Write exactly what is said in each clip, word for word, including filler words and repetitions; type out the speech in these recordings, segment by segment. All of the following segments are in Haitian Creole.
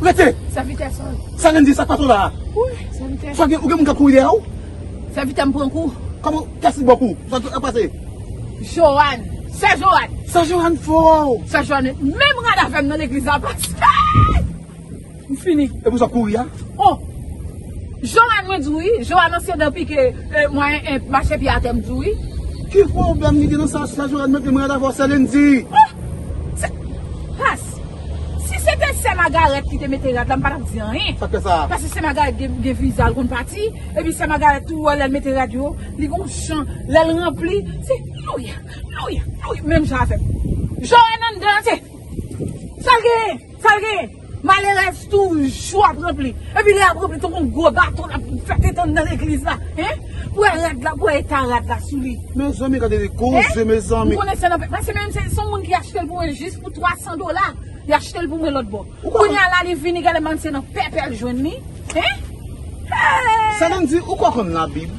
Ete! Sèvitè Sòl. Sa Lendi, sa k pase w la a? Wi, sèvitè. Sa gen, ou gen moun k ap kouri dèyè w? Sèvitè m pran kou. Kòman, kiyès ki ba w kou? Sa k ap pase? Joanne. Sè Joanne. Sè Joanne fò. Sè Joanne menm rad avè m nan legliz la, pastè. M fini. E pou sa w kouri a? Oh! Joanne mwen di w wi, Joanne ansyen dan pike, eh, mwen, eh, mache pye atè m di w wi. Ki pwoblèm li gen nan sa, sa Joanne mete mwen rad avè w, sè Lendi? Oh! Se, pas, si se te sè Magarèt ki te mete rad la, m pa t ap di anyen. Sa k fè sa? Paske sè Magarèt gen, gen viza, l konn pati, epi sè Magarèt tou, wè lè l mete rad yo, li gon jan, lè l ranpli, se louya, louya, louya, menm jan avè m. Joanne anndan, se, sa l genyen? Sa l genyen? Malerèz toujou ap ranpli. Epi lè y ap ranpli, tankou yon gwo bato l ap fè detann nan legliz la. Hein? Pou wè rad la, pou wè eta rad la sou li. Mezanmi, gade li koze, mezanmi. Ou konnen se nan, paske menm se, se yon moun ki achte l pou mwen jis pou twa san dola. Li achte l pou mwen lòt bò. Kounye a la, li vini, gade m se nan pèpè l jwenn li. Hein? Hey! Sè Lendi, ou kwè w konn Labib?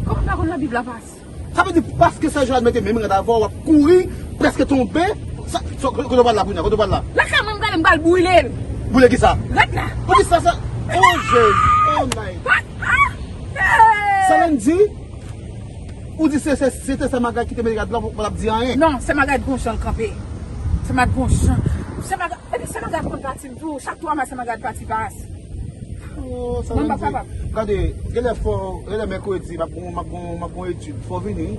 Kòman m pa konn Labib la, pas? Sa vle di, paske sè Joanne mete menm rad avè w, w ap kouri, prèske tonbe. Sa, sa, kote w pral la kounye a? Kote w pral la? Lakay mwen, m prale, m pral boule l. Boule kisa? Rad la. Ou di sa, sa? Oh, Jezi. Oh, my. Sè Lendi, ou di se, se, se te sè Magarèt ki te mete rad la, w pa t ap di anyen. Non, sè Magarèt gon jan l kanpe. Sè Magarèt gon jan. Sè Magarèt, epi sè Magarèt konn pati m tou. Chak twa mwa sè Magarèt pati, pas. Oh, sa Lendi. Gade, genlè fò, genlè mèkredi, m ap gon, m ap gon, m ap gon etid, fò w vini.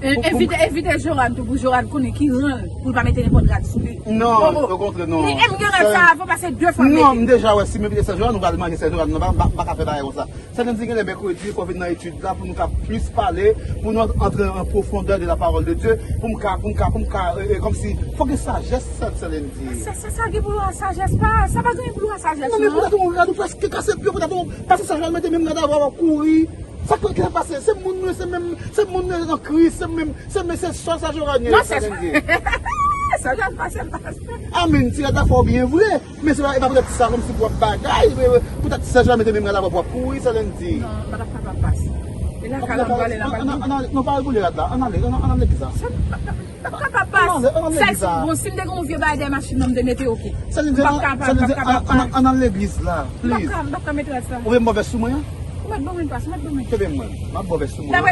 E, pou, pou evite, evite Joanne tou, pou Joanne konnen ki ran l, pou l pa mete nenpòt rad sou li. Non, okontrè, non. Li, e m gen rad sa avan, pase de fwa m mete. Non, m deja wè, si m envite sè Joanne, nou pral manje sè Joanne, non, pa, pa, pa ka fè bagay konsa. Sè Lendi, genlè mèkredi, fò w vin nan etid la, pou nou ka plis pale, pou nou antre an pwofondè de la parole de Dieu, pou m ka, pou m ka, pou m ka, e, e, kòmsi, fò gen sajès, sè, sè Lendi. Sa, sa, sa gen pou wè sajès pa, sa pa gen pou wè sajès non. Non, men poutèt ou rad ou prèske kase pye, poutèt ou, paske sè Joanne mete menm rad avè w, w ap kouri. Sa k, ki sa pase? Se moun nou ye, se menm, se moun nou ye nan Kris, se menm, se menm, se sè sa Joanne ye. Non, sè Joanne pase, pase. Amèn, ti rad la fò byen vre. Men se pa, e pa poutèt sa kòmsi pou w ap bagay, men, men, poutèt sè Joanne mete menm rad avè w pou w ap kouri, sè Lendi. Non, m pa t ap kapab pase. E lakay la m prale la, m pa t. Ann, ann, ann, non, pa al boule rad la. Ann ale, ann, ann al legliz la. Sa m pa t ap kapab pase. Ann ale, ann al legliz la. Bon, si m te gen yon vye bagay dèyè machin nan, m te mete, oke. Sè Lendi, m p ap kapab, m p ap kapab pase. Ann al legliz la, please. M p ap ka, m p ap ka mete rad sa. Ou vle m ba w vès sou mwen an? Ou mèt ban mwen pas, ou mèt ban mwen. Kenbe mwen, m ap ba w vès sou mwen an.